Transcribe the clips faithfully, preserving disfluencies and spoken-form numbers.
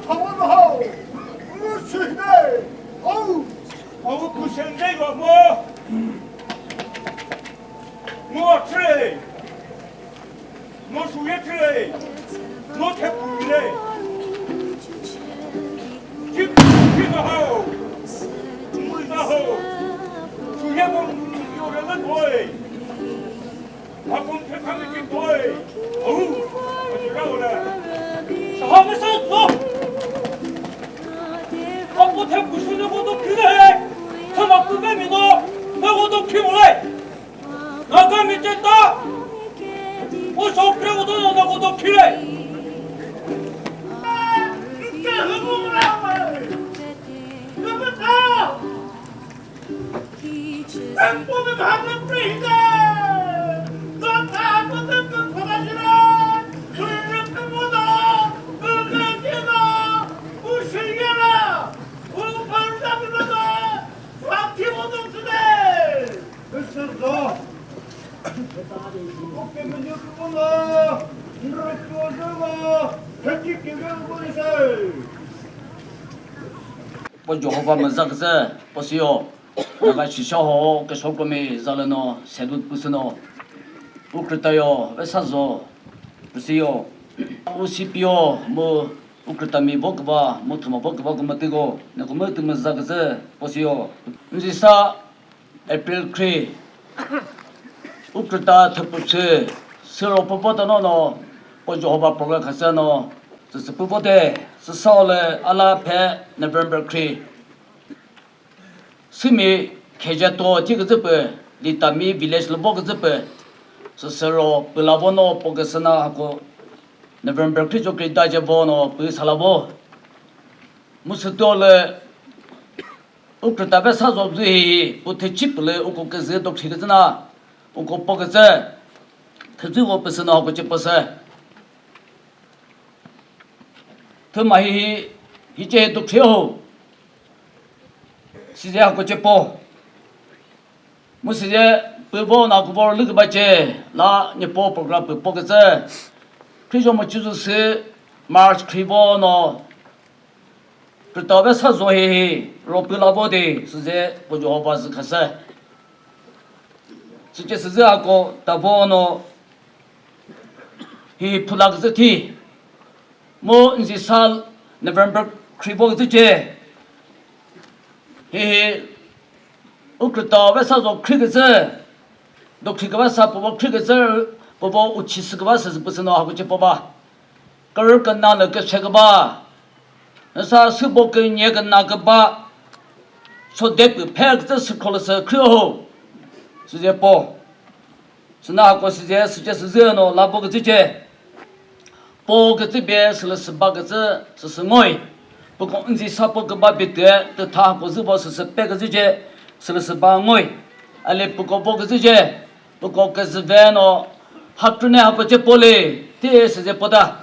Hava hao, unu sühne, au, au kusende yo mo, mo tre, mo suye tre, mo te pule, ki ki hao, mu hao, suye mo yo le le boy. Saha mesa no. Apo the kusu ne ko to kire. Thama ku ve mi no. Ne ko to ki mo le. Naga mi te ta. O so kre ko to na ko to kire. Po Jehovah meza küzü, po siyo. Naga shisha ho, kesho komi zalüno, sedut püsüno. Ukrütayo, vesazo, püsüyo. U C P O, mu ukrütami vo küva, mu thüma vo küva kümütüko, ne kümütü meza küzü, po siyo. Nzisa, April kri, ukrüta thüpüsü, siro popo tanono, po Jehovah program khasano, tsüsü püvote, süsao le ala phe November kri. Sümi kheje to thi küzü pü, Litami village lü vo küzü pü, süsüro pülavo no po küsüna hako November kri cho kri daje vo no pü salavo. Mu süto le ukrüta vesazo zü hi, pu thüchi pülü uko küzü dokthi küzü na, uko po küzü, thüzü vo püsü no hako che püsü. Thüma hihi, hiche dokthi ho. Size hako che po. Mu size pü vo na ku vo lü küba che la nyepo program pü po küzü. Khrijo mo chüzü sü March kri vo no. Krüta vesazo hihi ro pü la vo de size po Jehovah zü khasü. Süche süzü hako ta vo no. Hihi phula küzü thi. Mu nzisa November kri vo küzü che. Hihi ukrüta vesazo kri küzü. Dokthi küva sa puvo kri küzü, puvo uchi sü küva sü püsüno hako che po ba. Kürü küna lü küse küba. Nüsa sübo künye küna küba. So de pü phe küzü sü kholü sü kri ho. Süze po. Süna hako süze, süce süzü no labo küzü ce. Po küzü be, sülü süba küzü, süsü ngoi. Puko nzi sapo küba bitü, tütha hako zübo süsü pe küzü ce, sülü süba ngoi. Ali puko po küzü ce, puko küzü ve no, hakrüne hako ce poli, ti süze pota.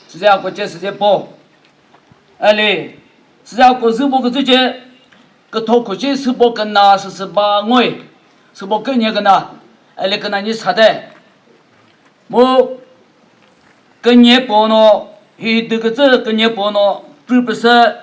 Süze hako ce süze po. Ali, süze hako zübo küzü ce, kütho khuchi sübo küna süsü ba ngoi, sübo künye küna, eli küna nyi sade. Mu künye pono, hi düküzü künye pono, prüpüsü,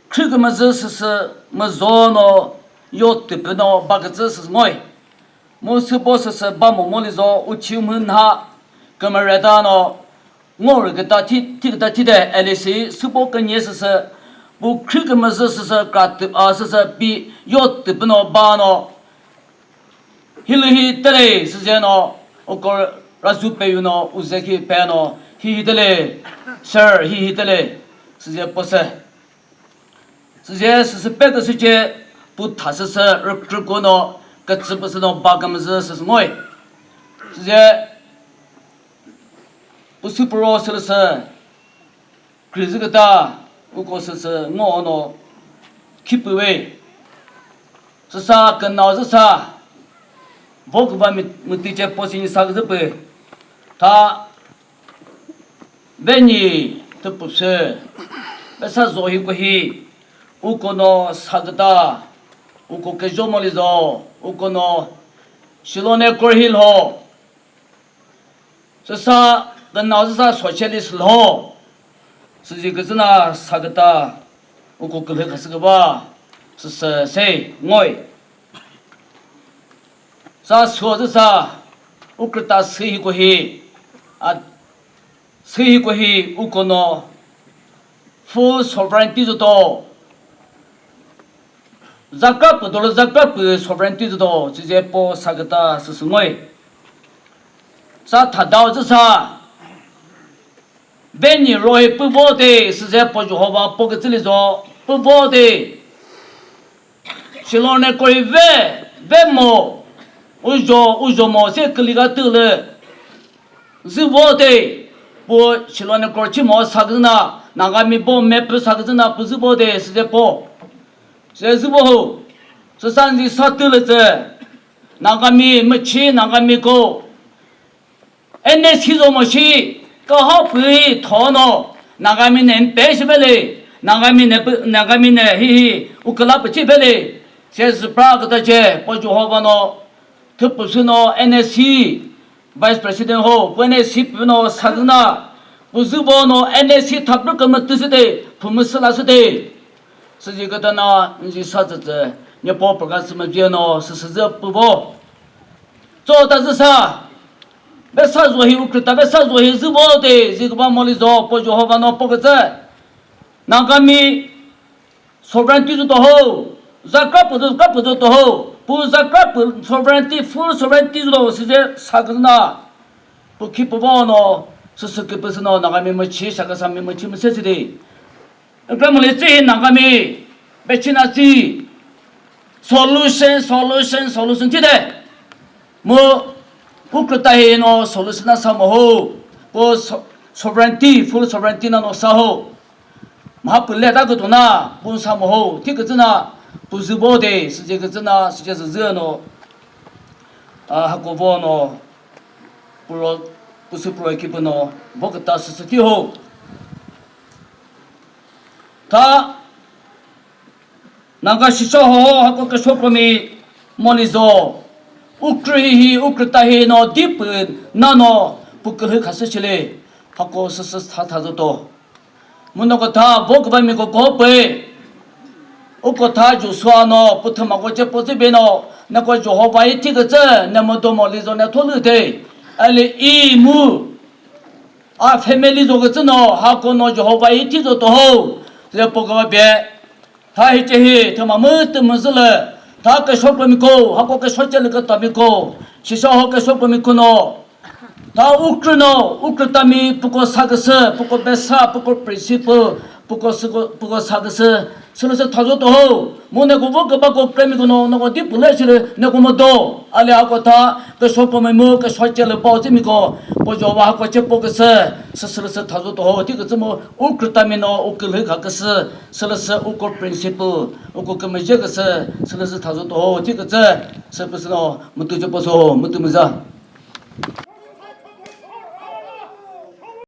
khrü kümüzü süsü müzo no, yo tüpü no, baküzü süsü ngoi. Mu sübo süsü ba mo mo lizo uchi mhü nha kümüre ta no ngori küta thi, thi küta thi de elisi sübo künye süsü bu khrü kümüzü süsü kra tüp a süsü pi yo tüpü no ba no hilü hi tele süzeno uko razu peyu no uze khi pe no hi hi tele sir hi hi tele süze pose. Süze süsü pe küsüce pu tha süsü rükrüko no kütsü püsü no ba kümüzü süsü ngoi. Süze püsü püro sülüsü krizü küta uko süsü ngo no khipüwe. Süsa künao süsa vo küva mi-, mütice posini sa küzü pü. Tha Veni tüpüsü, vesa zohi kohi, ukono saküta, uko kejomolizo, ukono Shilone Korhi lho, süsa, künao süsa socialist lho, Süzi küzü na sa küta uko külhü khasü küba süsü se ngoi. Sa suo zü sa ukrüta sühi kohi, a, sühi kohi ukono full sovereignty züto. Zakra pü dolo zakra pü sovereignty züto, süze po sa küta süsü ngoi. Sa thadao zü sa. Beni rohi pü vote, süze po Jehovah po kütsüli zo, pü vote. Shilone kori ve, ve mo. Ujo, ujo mo, se külika tülü. Zü vote. Po Shilone kori chi mo sa küzü na, Nagami bo me pü sa küzü na, pü zü vote, süze po. Süze zü vo ho. Süsa nzi sa tülü zü. Nagami müchi, Nagami ko. N S C zo mo shi, kaha püi thono, Nagami ne mpe shi vele, Nagami ne pü-, Nagami ne hi hi, uküla pü chi vele, se züpra küta che, po Jehovah no, thüpüsü no, N S C, Vice President ho, po N S C pü no, sa küzü na, pü zü vo no, N S C thapü kümütü süte, pü müsüla süte. Süzi küta na, nzi sa tsütsü, nye po program sümüzü no, süsüzü pü vo. Tso ta zü sa, ve sa zo hi ukrüta, ve sa zo hi zü vo de, zi küba moli zo, po Jehovah no po kütsü. Nagami sovereignty zü to ho, zakra pü zü, zakra pü zü to ho, pu zakra pü sovereignty, full sovereignty zü to, süze sa küzü na, pu khi pü vo no, süsü küpüsü no, Nagami müchi, sa küsa mi müchi müse si de. Ekra mole tsi Nagami, bechina tsi, solution, solution, solution tsi de. Mo, ukrüta hi no solution na sa mo ho, po so-, sovereignty, full sovereignty na no sa ho. Maha pü le ta kütu na, pun sa mo ho, thi kütsü na, pü zü vo de, süze kütsü na, süze zü zü no, a, hako vo no, puro, püsü puro ki pü no, vo küta süsü thi ho. Tha, Naga shisha ho, hako küsho komi moli zo. Ukrü hi hi, ukrüta hi no, di pü na no, pu külhü khasü chile. Hako süsü tha tha zo to. Muno ko tha, vo küba mi ko ko pü. Uko tha Joshua no, pu thüma ko che po zü be no, ne ko Jehovah yi thi kütsü, ne mo do moli zo ne tho lü de. Ali i mu. A family zo kütsü no, hako no Jehovah yi thi zo to ho, le po küba be. Tha hi che hi, thüma mütü müzü le, tha küsho komi ko, hako küsho che lü küta mi ko, shisha ho küsho komi ko no. Tha ukrü no, ukrüta mi puko sa küsü, puko besa, puko principle, puko süko, puko sa küsü, sülüsü tha zo to ho. Mu neko vo küba ko kremi ko no, neko di pü le shili neko mo do. Ali hako tha, küsho komi mu, küsho che lü po zü mi ko, po Jehovah hako che po küsü, sü sülüsü tha zo to ho. Thi kütsü mu, ukrüta mi no, ukülhü kha küsü, sülüsü uko principle, uko kümüzhe küsü, sülüsü tha zo to ho. Thi kütsü, sü püsü no, mütü che po so, mütü müza.